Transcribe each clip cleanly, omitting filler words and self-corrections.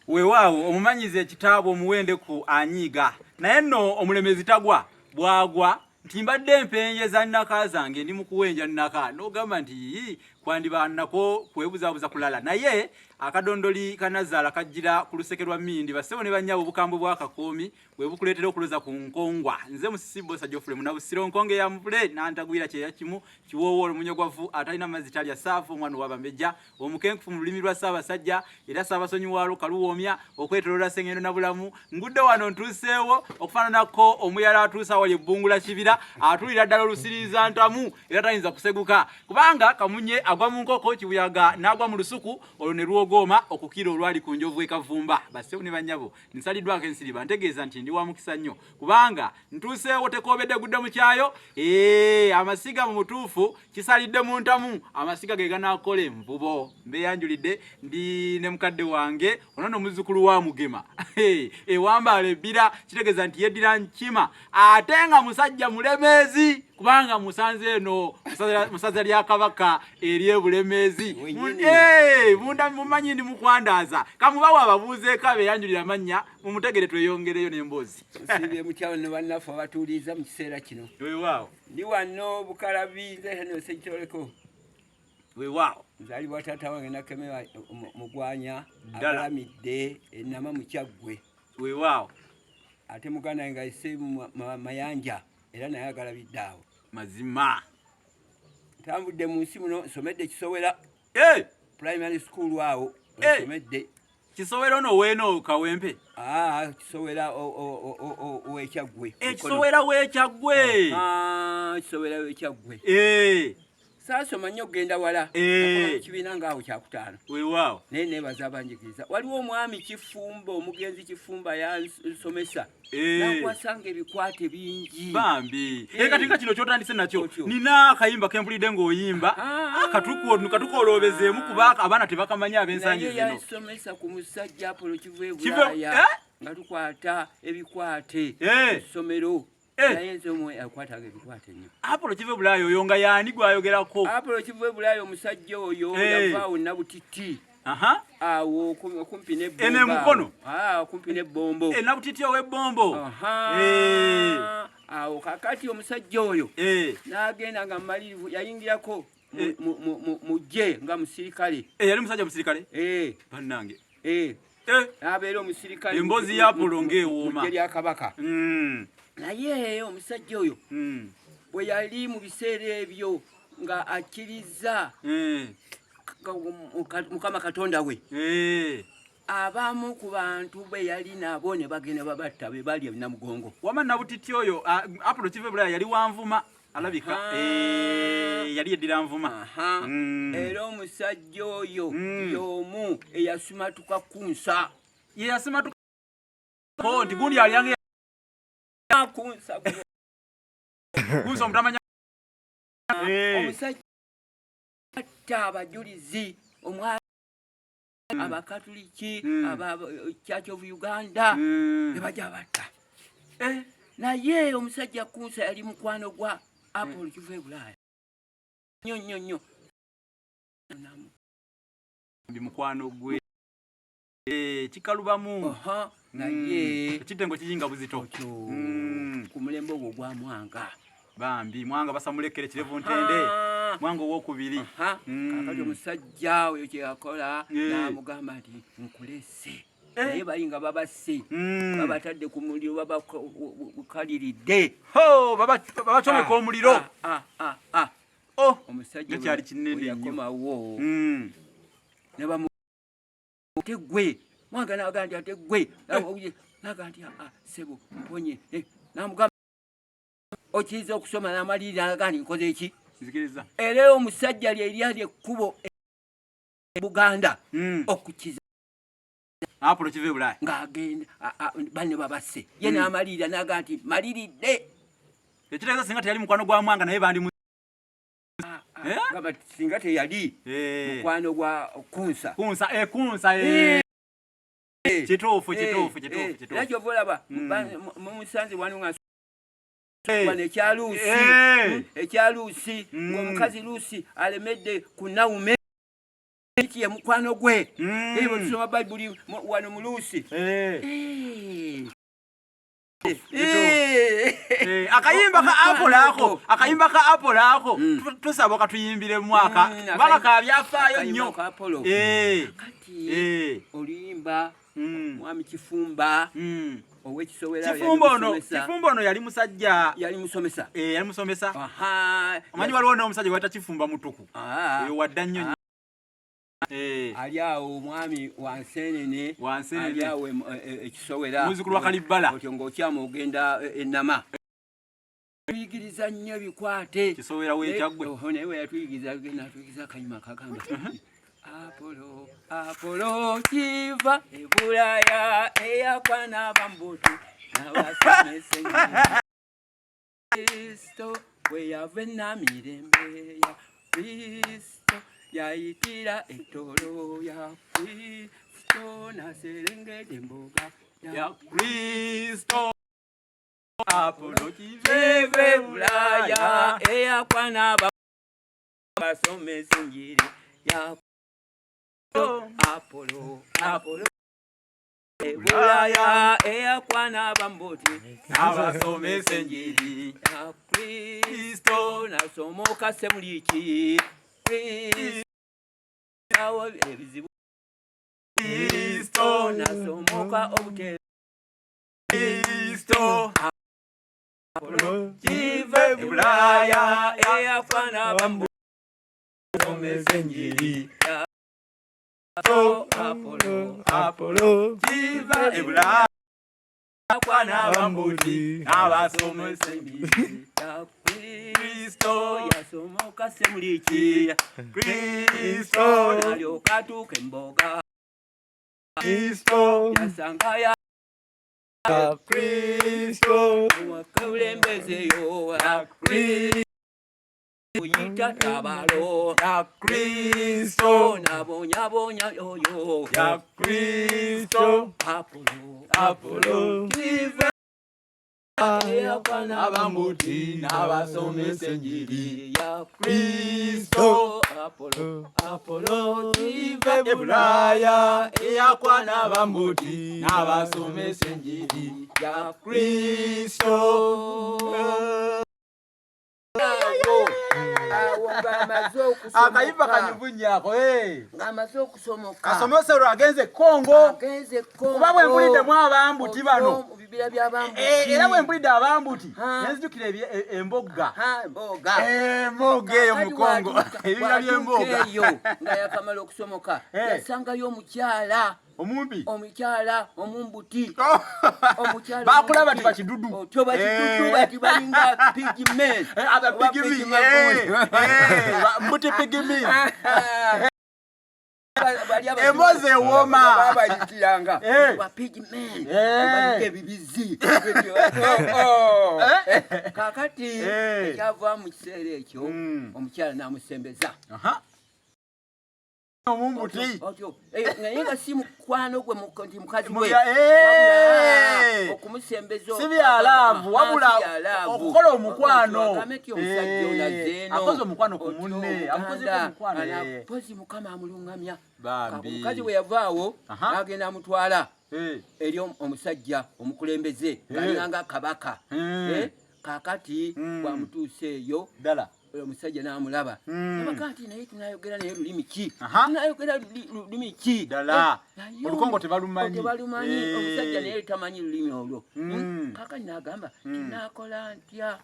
Weewaawo omumanyiza ekitaabwe omuwendeku anyiiga naye nno omulemezi tagwa bwagwa nti mbadde mpenjeza nnaka zange ndi mu kuwenja nnaka n'ogamba nti yii kwandiba nako kwebuzaabuza kulala naye akadondoli kanazaala kajjira ku luseke lwa mmindi. Bassebo ne bannyabo, obukambwe bwa Kakoomi bwe bukuleetera okuloza ku nkongwa. Nze Musisi Bbosa Geoffrey Munabusiro, nkonge ya muvule nantagwira kyeya kimu kiwoowo olumunye-gwavu atalina mazzi talya saafu omwana ow'abambejja omukenkufu mu lulimi lwa Ssaabasajja era Ssaabasonyi waalwo Kaluwoomya okwetoloola Ssengendo na Bulamu. Ngudde wano ntuuseewo okufaananako omuyala atuuse awali ebbungula kibira atuulira ddala olusiriiza ntamu era tayinza kuseguka kubanga kamunye agwa mu nkoko kibuyaga n'agwa mu lusuku olwo ne lwogooma okukira olwali ku njovu e Kavumba. Bassebo ne bannyabo, nsaliddwako ensiriba ntegeeza nti ndi wa mukisa nnyo kubanga ntuuseewo tekoobedde gudde mu kyayo. Ee, amasiga mu butuufu kisalidde mu ntamu, amasiga ge ganaakola envubo. Mbeeyanjulidde, ndi ne mukadde wange ono n'omuzzukulu wa Mugema ewambaala ebbira, kitegeeza nti yeddira Nkima ate nga musajja Mulemeezi kubanga musanze eno mu ssaza lya Kabaka ery'e Bulemeezi. Munda mumanyi ndi mukwandaaza kamubawo ababuuzeeko abeeyanjulira amannya mumutegere tweyongereyo n'emboozi. Nsiibye mutya ne bannaffe abatuuliza mu kiseera kino. Weewaawo. Ndi wano Bukalabi, nze Henry Ssekitoleko. Weewaawo. Nzaalibwa taata wange Nakeme Mugwanya agalamidde enama mu Kyaggwe. Weewaawo. Ate muganda wange nga ese Mayanja era naye agalabidde awo. Mazima. Ntambudde mu nsi muno, nsomedde Kisowera. Primary school awo nsomedde. Kisowera ono weeno Kawempe? Ah, Kisowera w'Ekyaggwe. Ekisowera w'Ekyaggwe. Ah, Kisowera w'Ekyaggwe. Saasoma nnyo okugenda wala. Kibiina ngaawo kyakutaano. Weewaawo. Naye neebaza abanjigiriza. Waliwo omwami Kifumba, omugenzi Kifumba yansomesa. Nakwasanga ebikwate bingi. Bambi. Kati nga kino ky'otandise nakyo, nina akayimba ke mpulidde ng'oyimba. Katukolobezeemu kuba abaana tebakamanyi ab'ensangi zino. Naye yansomesa ku musajja Apolo Kiva e Bulaaya. Nga tukwata ebikwate mu ssomero. Naye nze omwe akwatanga ebikwate nnyo. Apolo Kiva e Bulaaya oyo nga yaani gw'ayogerako? Apolo Kiva e Bulaaya omusajja oyo yavaawo Nabutiti. Awo okumpi n'ebbombo. Eno emukono? Okumpi n'ebbombo. Nabutiti ow'ebbombo. Awo kakati omusajja oyo n'agenda nga mmalirivu yayingirako mu ggye nga musirikale. Yali musajja musirikale? Bannange. N'abeera omusirikale. Emboozi ya Apolo ng'ewooma. Mu ggye lya Kabaka. Naye omusajja oyo bwe yali mu biseera ebyo nga akkiriza Mukama Katonda we, abamu ku bantu be yali nabo ne bagenda babatta be bali Namugongo. Wama Nabutiti oyo Apolo Kiva Bulaya yali wanvuma alabika yali yeddira nvuma. Era omusajja oyo y'omu eyasumatuka kunsa. Ye yasimatuka nti gundi alyange kunsa kunsa omutamanya. Omusajja atta abajulizi omwali Abakatuliki, aba Church of Uganda ne bajja batta. Naye omusajja Kunsa yali mukwano gwa Apolo Kiva e Bulaaya nnyo nnyo nnyo. Ndi mukwano gwe kikalubamu. Naye ekitengo kiyinga buzito ku mulembe ogwo gwa Mwanga. Bambi Mwanga basamulekere kirevu ntende Mwanga owokubiri. Kakati omusajja oyo kyeyakola n'amugamba nti nkulese, naye bali nga babasse, babatadde ku muliro, babakaliridde, babacomeka omuliro. Omusajja kyali kinene. Yakomawo nebamu ate gwe Mwanga naga nti ate gwe naga nti sebo mponye namugamba okiriza okusoma n'amalirira naga nti nkoze eki nzikiriza. Era omusajja lyeryali ekkubo e Buganda okukiza. Apolo Kiva e Bulaaya ng'agenda banne babasse ye n'amalirira naga nti maliridde. Ekitegeeza singa teyali mukwano gwa Mwanga naye bandi Gamba singa teyali mukwano gwa Kunsa. Kunsa, Kunsa. Kituufu, kituufu, kituufu, kituufu. Era kyova olaba mumusanze wano nga wano ekyaluusi ekyaluusi ng'omukazi Luusi alemedde ku Nawume. Ye mukwano gwe. Bwe tusoma Bayibuli wano mu Luusi. Akayimba ka Apollo ako, akayimba ka Apollo ako, tusaba katuyimbire mwaka kubanga ka byafaayo nnyo. Kati oluyimba Mwami Kifumba ow'ekisowera. Kifumba ono, Kifumba ono yali musajja, yali musomesa. Yali musomesa. Omanyi waliwo n'omusajja gwayita Kifumba Mutuku, oyo wadda nnyo. Ali awo omwami Wansenene, ali awo ekisowera, muzzukulu wa Kalibbala. Otyo ng'okyama ogenda Ennama. Tuyigiriza nnyo ebikwate Kisowera w'Ekyaggwe. Naye we yatuyigiriza, natuyigiriza akayima kagamba, "Apolo, Apolo kiva e Bulaya, eyakwana bambuti n'abasomesa Kristo, bwe yava enamirembe ya Kristo, yayitira ettolo ya Kristo, naserengeta emboga ya Kristo. Apolo kiva e Bulaya, eyakwana basomesa enjiri ya Apolo, Apolo Bulaya, eyakwana bambuti abasomesa enjiri ya Kristo, nasomoka Semuliki awo ebizibu Kristo, nasomoka obute Kristo. Apolo kiva Bulaya, eyakwana bambuti abasomesa enjiri ya Apolo, Apolo kiva e Bulaya, eyakwana bambuti abasomesa enjiri ya Kristo, yasomoka Semuliki, Kristo, nalyoka atuuka emboga, Kristo, yasanga ya Kristo, wakulembezeyo ya Kristo, kuyita tabalo, ya Kristo, nabonyabonya oyo ya Kristo. Apolo, Apolo kiva eyakwana abambuti n'abasomesa enjiri ya Kristo, Apolo, Apolo kiva e Bulaya, eyakwana abambuti n'abasomesa enjiri ya Kristo. Awo ng'amaze Akayimba okusomoka, kanyuvu nnyo ako. Ng'amaze okusomoka, Kasomesa olwo agenze Kongo. Agenze Kongo. Kuba bwe mpuliddemu abambuti bano, Mu bibira by'abambuti. Era bwe mpulidde abambuti Ha. nenzijukira embogga. Ha, emboga. Emboga eyo mu Kakati Kongo, ebibira bw'atuuka by'emboga. eyo nga yakamala okusomoka, yasangayo omukyala Omumbi. Omukyala omumbuti, omukyala Bakulaba omumbuti. ti bakidudu. Otyo bakidudu, bati balinga pygmy. Aba Oba pygmy, pygmy. mbuti pygmy. Bali Emboozi ewooma. Babayitiranga ba pygmy, balinga ebibizi. Oh. Kakati ekyava mu kiseera ekyo, omukyala n'amusembeza. Aha. Omumbuti. Otyo. Naye nga si mukwano gwe nti mukazi we, Wabula, wabula okumusembeza. Si bya love, wabula Si bya love. Okukola omukwano. Agambe nti omusajja ono azze eno. Akoze omukwano ku Otyo munne, Omuganda, amukozeeko omukwano, mpozi Mukama amulungamya. Bambi. Omukazi bwe yavaawo, n'agenda amutwala eri omusajja omukulembeze ng'alinganga kabaka. Kaakati bwamutuusa eyo, Ddala. Omusajja n'amulaba, nabaga nti, "Naye tunayogera naye lulimi ki? Tunayogera lulimi ki?" Ddala. Naye Olukongo tebalumanyi. Tebalumanyi. Omusajja naye tamanyi lulimi olwo. Kaakati n'agamba, "Tinaakola ntya?"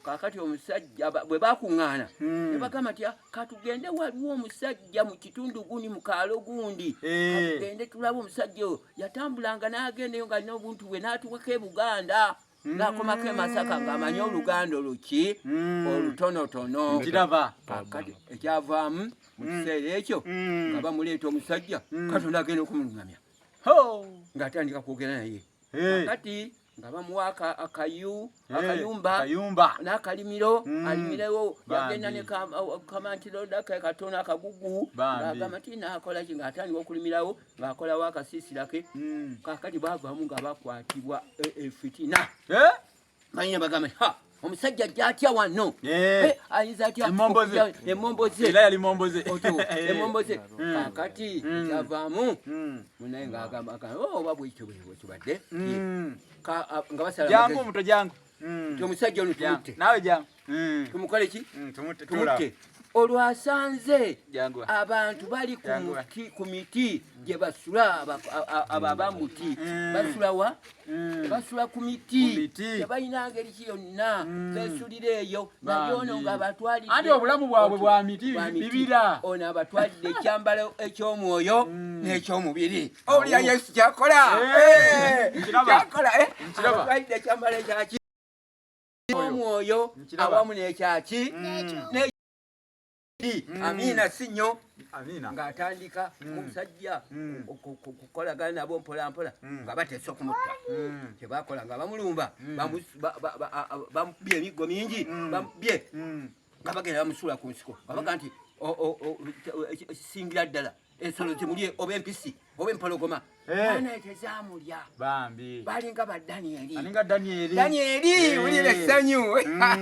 Kaakati omusajja bwe bakuŋŋaana, ne bagamba nti, "Ah, katugende, waliwo omusajja mu kitundu gundi, mu kaalo gundi. Katugende tulabe omusajja oyo yatambulanga n'agendayo ng'alina obuntu bwe, n'atuukako e Buganda, n'akomako e Masaka ng'amanyi Oluganda oluki olutonotono." Nkiraba. Kaakati ekyavaamu mu kiseera ekyo, nga bamuleeta omusajja, Katonda agenda okumulungamya Ho! ng'atandika kwogera naye. Kakati nga bamuwa akayumba Akayumba. n'akalimiro, alimirewo. Bambi. Yagenda ne kamantiroda ke katono akagugu, Bambi. ng'agamba nti naakola ki, ng'atandika okulimirawo, ng'akolawo akasiisira ke. Kakati bavaamu nga bakwatibwa efitina. Manyina bagamba nti, "Ha, Omusajja ajja atya wano? Eh. Eh, ayinza atya Emmomboze. Emmomboze. Era yali momboze. Otyo, Eh. emmomboze. Kakati kyavaamu Mm. munaye ng'agamba agamba, "Oh, oba bwekityo bwe kibadde." Mm. Nga basala Jangu amagezi. omuto jangu. Mm. Nti omusajja ono Jangu. tumutte. Naawe jangu. Mm. Tumukole ki? Mm, tumutte. Tula. Tumutte. Olwasanze Jangu. abantu bali ku Jangu. muti, ku miti gye basula abo abamuti basula wa? Basula ku miti. Ku miti. Tebalina ngeri ki yonna besulira eyo, naye ono Bambi. ng'abatwalidde Anti obulamu bwabwe bwa miti, Bwa miti. bibira. Ono abatwalidde ekyambalo eky'omwoyo n'ekyomubiri. Owulira Yesu kyakola? Eh, Eh, nkiraba. kyakola, eh. Nkiraba. Abatwalidde ekyambalo ekyaki? Omwoyo Nkiraba. awamu n'ekyaki? N'ekiri. Amiina si nnyo. Amina. Ng'atandika omusajja kukolagana nabo mpola mpola nga bateesa okumutta. Kyebakola nga bamulumba, bamukubye emiggo mingi, bamukubye nga bagenda bamusuula ku nsiko, nga baga nti singira ddala ensolo zimulye, oba empisi oba empologoma. Eh. Mwana tezamulya. Bambi. Balinga ba Danieli. Alinga Danieli. Danieli, Eh. wulira essanyu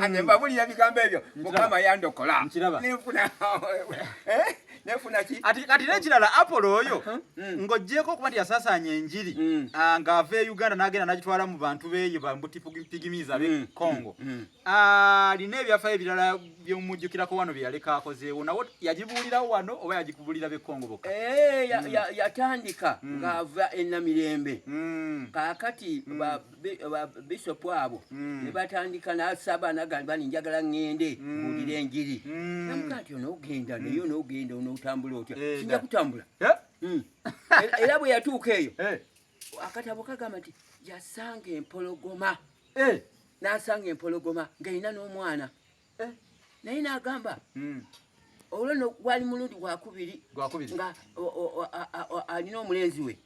nembabulira bigambo ebyo, Mukama yandokola. Nkiraba. Nenfuna, eh, nenfuna ki? Ati kati n'ekirala, Apollo oyo ng'oggyeko okuba nti yasaasaanya enjiri ng'ava e Uganda n'agenda n'agitwala mu bantu b'eyo bambutipigimiza ab'e Congo. Alina ebyafaayo ebirala by'omujjukirako wano bye yaleka akozeewo? Nawo yagibuulirawo wano oba yagikubuulira b'e Congo bokka? Eh, yatandika ng'ava e Namirembe. Kaakati ba bisopu abo ne batandika n'asaba n'agamba nti njagala ŋŋende mbuulire enjiri. Namugaa nti onoogenda naye onoogenda onootambula otya? Eh, Sinja kutambula. Eh? Era bwe yatuuka eyo, Eh. akatabo kagamba nti yasanga empologoma, Eh. n'asanga empologoma ng'erina n'omwana, Eh. naye n'agamba olwo nno gwali mulundi gwakubiri Gwakubiri. nga alina omulenzi we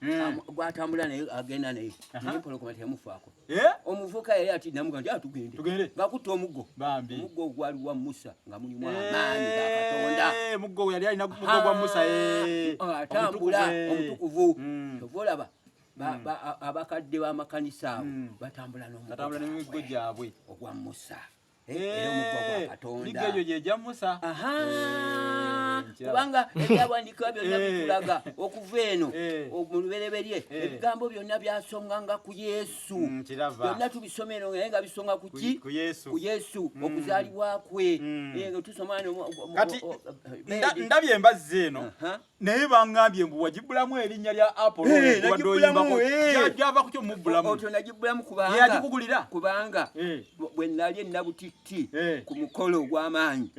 gwatambula naye, agenda naye, naye empologoma teyamufaako. Eh? Omuvuka yali ati namuga nti, "Ah, tugende." Tugende. Ng'akutta omuggo. Bambi. Omuggo ogwali wa Musa nga mulimu amaanyi ga Katonda. Eh, muggo yali alina muggo gwa Musa, eh. Atambula Omutukuvu, eh. omutukuvu. Kyova olaba abakadde b'amakanisa abo batambula n'omuggo Batambula n'emiggo gwabwe gyabwe. ogwa Musa. Eh, era omuggo gwa Katonda. Miggo egyo gye gya Musa. Aha. Eh, nkiraba. Kubanga ebyawandiikibwa byonna bitulaga okuva eno mu lubereberye, ebigambo byonna byasonganga ku Yesu. Nkiraba. Byonna tubisoma eno naye nga bisonga ku ki? Ku Yesu. Ku Yesu, okuzaalibwa kwe. Eh, nga tusoma eno Kati ndabye embazzi eno, naye baŋŋambye mbu wagibbulamu erinnya lya Apollo. Eh, Obadde nagibbulamu, oyimbako. eh. Gyava ku kyomubbulamu? Otyo nagibbulamu kubanga Ye yagikugulira? Kubanga bwe nali enabutitti ku mukolo ogw'amaanyi,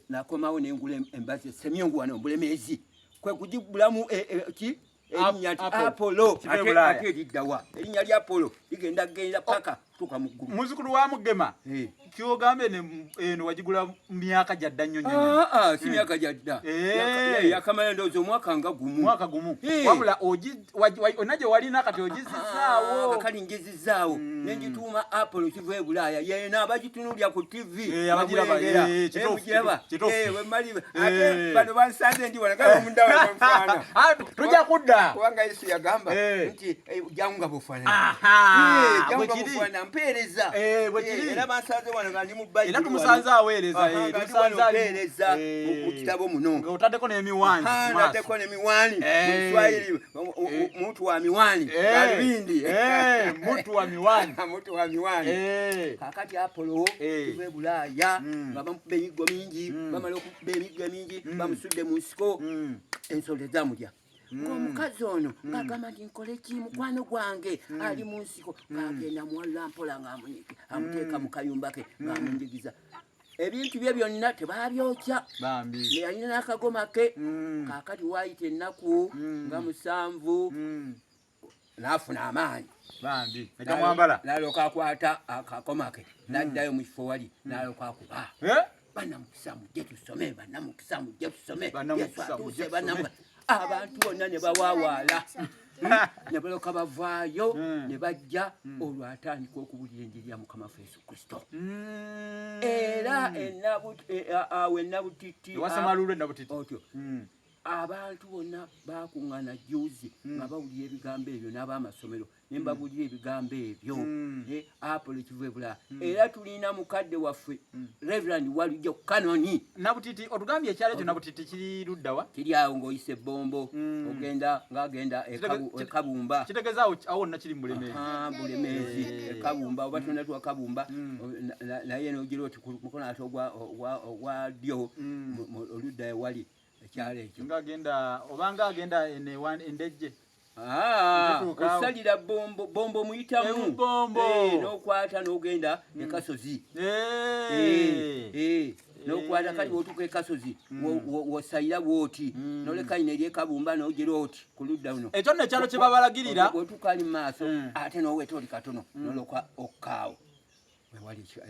nakomawo nengula embazi semyongu wano Mbulemeezi, kwe kugibbulamu ki erinnya nti Apollo. Apollo. Kiva e Bulaaya. Ate eriddawa erinnya lya Apollo ligenda genda paka tuuka mu ggulu. Muzzukulu wa Mugema, kyogambe eno wagigula mu myaka gyadda nnyo nnyo nnyo. Ah, ah, si myaka gyadda. Eh. Yakamala ndowooza omwaka nga gumu. Mwaka gumu. Eh. Wabula olina gye walina kati ogizisaawo. Kali ngizizaawo nengituuma Apollo kiva e Bulaaya, yena abagitunulya ku TV. Eh, abagiraba, bamulengera. eh, kituufu, mugiraba. kituufu. Eh, wemali Eh. ate bano bansanze ndi wano kale omundawe bwenfaana. Ah, tujja kudda. Kubanga Yesu yagamba nti jangu nga bwofaanana. Aha, Jangu bwe nga kiri. bwofaanana, mpeereza. Eh, bwe kiri. Era bansanze wano nga ndi mu Bayibuli Era tumusanze wano. aweereza, Aha, eh, nga ndi tumusanze wano mpeereza mu kitabo muno. Nga otaddeko n'emiwaani Aha, ku maaso. naddeko n'emiwaani. Eh. Mu Swahili, muntu wa miwani. Galubindi. Eh, muntu wa miwani. Muntu wa miwani. Kakati Apollo tuva e Bulaaya nga bamukuba emiggo mingi, bamala okukuba emiggo emingi, bamusudde mu nsiko, ensolo tezamulya. Ng'omukazi ono ng'agamba nti nkole ki, mukwano gwange ali mu nsiko, ng'agenda muwalula mpola ng'amunyike amuteeka mu kayumba ke ng'amunjigiza ebintu bye byonna tebabyokya. Bambi. Yalina n'akagoma ke. Kaakati waayita ennaku nga 7, n'afuna amaanyi. Bambi. Negamwambala. N'alyoka akwata akakoma ke n'addayo mu kifo wali n'alyoka akuba, Eh? "Bannamukisa mujje tusome, bannamukisa mujje tusome, Bannamukisa Yesu atuuse." mujje Bannamuka abantu bonna ne bawaawaala ne balyoka bavaayo ne bajja. Olwo atandika okubulira enjiri ya Mukama waffe Yesu Kristo. Era awo enabutiti Ewasemaluulu enabutiti. Otyo. Abantu bonna bakuŋŋaana juzi nga bawulira ebigambo ebyo n'abamasomero ne mbabulira ebigambo ebyo. Apolo kiva ebulaya, era tulina mukadde waffe Reverend Walujo Kanoni. Nabutiti, otugambye ekyalo ekyo Nabutiti kiri luddawa? Kiri awo ng'oyisa ebbombo, ogenda ng'agenda ekabumba. Kitegeeza awo wonna kiri mu Bulemeezi? Bulemeezi, ekabumba oba tonna tuwa Kabumba, naye nogira oti ku mukono ate ogwa ddyo, oludda ewali ekyalo ekyo. Ng'agenda obanga agenda eno Endejje. Osalira Bombo, Bombo muyitamu. Bombo. N'okwata n'ogenda ekasozi, n'okwata kati wotuuka ekasozi, wosalira bwoti, noleka ino eri ekabumba, n'ogira oti ku ludda luno. Ekyo nno ekyalo kye babalagirira. Wotuuka ali mu maaso, ate n'oweta oli katono, noloka okkaawo.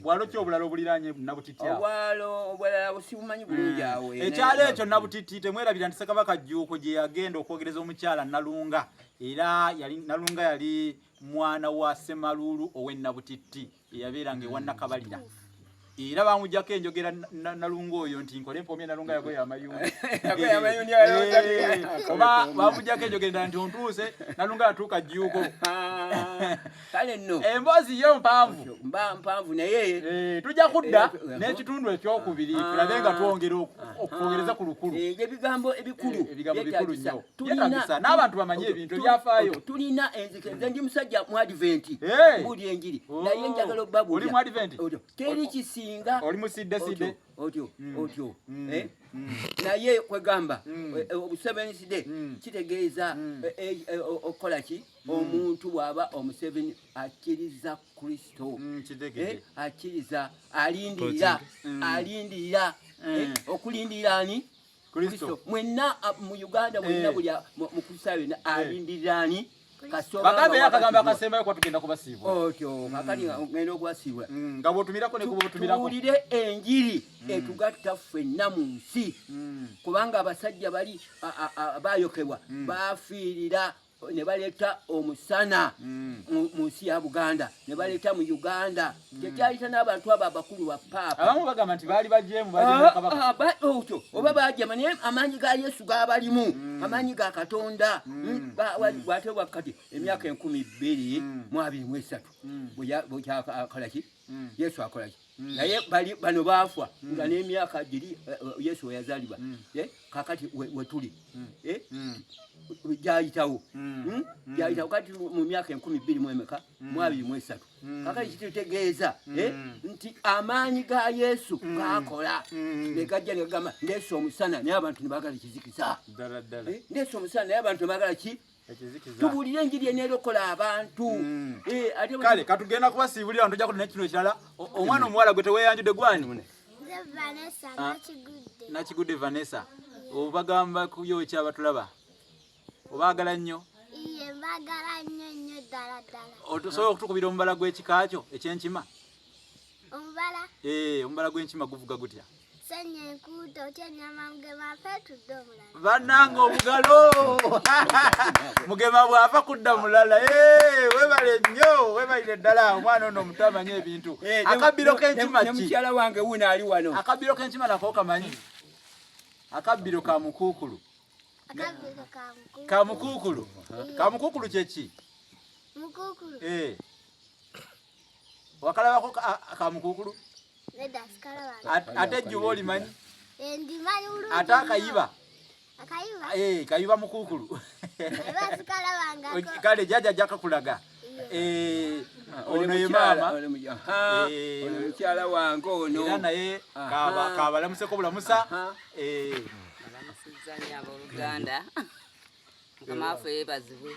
Bwalo ki obulala obuliraanye Nabutiti awo? Obwalo obulala sibumanyi bulungi awo. Ekyalo ekyo Nabutiti, temwerabira nti Ssekabaka Jjuuko gye yagenda okwogereza omukyala Nalunga, era yali Nalunga yali mwana wa Semaluulu ow'e Nabutiti eyabeeranga ewa Nakabalira, era bamugjako enjogera Nalunga oyo nti nkole empoomye Nalunga yagoya amayuuni, oba bamugjako enjogera nti ontuuse Nalunga yatuuka Jjuuko. Kale nno. Emboozi yo mpanvu. Mba mpanvu, naye tujja kudda n'ekitundu ekyokubiri, tulabe nga twongera okwongereza ku lukulu. Ebigambo ebikulu. Ebigambo bikulu nnyo, byetagisa n'abantu bamanye ebintu ebyafaayo. Tulina enzike, nze ndi musajja mu Adventi, mbuli enjiri, naye njagala obbabuulira. Oli mu Adventi? Teri kisinga. Oli musidde sidde? Otyo otyo, naye kwegamba obuseventh day kitegeeza okukola ki? Omuntu bw'aba omuseveni akkiriza Kristo, akkiriza, alindirira, alindirira, okulindirira ani? Kristo. Mwenna mu Uganda mwenna, buli mukristaayo yenna alindirira ani? Bagambe akagambo akasembayo kuba tugenda kubasiibula. Otyo, kakati ngenda okubasiibula. Nga bw'otumirako ne kuba otumirako. Tuwulire enjiri etugatta ffenna mu nsi, kubanga abasajja bali bayokebwa, bafiirira ne baleeta omusana mu nsi ya Buganda, ne baleeta mu Uganda tekyayita n'abantu abo abakulu ba paapa. Abamu bagamba nti baali bajeemu, bajeemu kabaka. Otyo oba bajema, naye amaanyi ga Yesu gabalimu, amaanyi ga Katonda. Bwate wakati emyaka 2023 bwekyakolaki, Yesu akolaki? Naye bali bano baafa nga n'emyaka giri Yesu weyazaalibwa. Kakati wetuli gyayitawo, gyayitawo kati mu myaka enkumi bbiri mu emeka mu abiri mu esatu. Kakati kitutegeeza nti amaanyi ga Yesu gakola, ne gajja ne gagamba ndeesa omusana, naye abantu ne baagala ekizikiza. Ddala ddala. Ndeesa omusana, naye abantu ne baagala ki? Ekizikiza. Tubuulire enjiri eneerokola abantu. Ate Kale katugenda kubasiibulira, tujja kudda nekino ekirala. Omwana omuwala gwe teweeyanjudde, gwani? Nze Vanessa Nakigudde. Nakigudde Vanessa, obagamba kuyo ekyabatulaba, obaagala nnyo? Iye, mbagala nnyo nnyo ddala ddala. Osobola okutukubira omubala gw'ekika kyo ekyenkima? Omubala? Eh, omubala gw'enkima guvuga gutya? Senya enkuuto kyenyama mugema afe tudde omulala. Bannange, obugalo! Mugema bw'ava kudda mulala. Eh, webale nnyo, webalire ddala. Omwana ono omuto amanyi ebintu. Akabbiro k'enkima ne ki? Mukyala wange wuno ali wano. Akabbiro k'enkima nako kamanyi? Akabbiro ka mukuukulu. Akabbiro ka mukulu. Ka mukuukulu, ka mukuukulu kyeki? Mukukulu. Eh. Wakalabako ka mukuukulu? Nedda, sikalabanga. Ate ejjuba olimanyi? Ndimanyi bulungi Ate nnyo. Akayiba? Akayiba? Eh, kayiba mukuukulu. Eba sikalabangako. Kale jjajja ajja kakulaga. Eh, ono ye maama. Ono mukyala wange ono. Era naye kabalamuseko bulamusa. Balamusizza nnyo abooluganda, Mukama waffe yeebazibwe.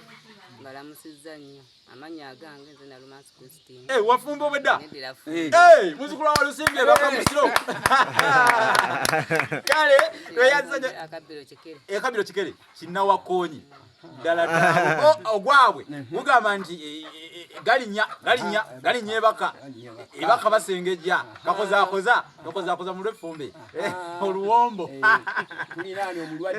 Mbalamusizza nnyo. Amannya agange nze Nalumansi Christine. Eh, wafumba obwedda? Neddira. Eh, muzukulu wa Lusimbi ebaka musiro. Kale tweyanza nnyo. Akabbiro kikere. Ekabiro kikere kinnawakoonyi ddala ddala. Ogwabwe gugamba nti galinnya galinnya galinnya ebaka ebaka basengejja, kakozaakoza kakozaakoza mu lw'effumbe oluwombo. Tulinaani omulwadde.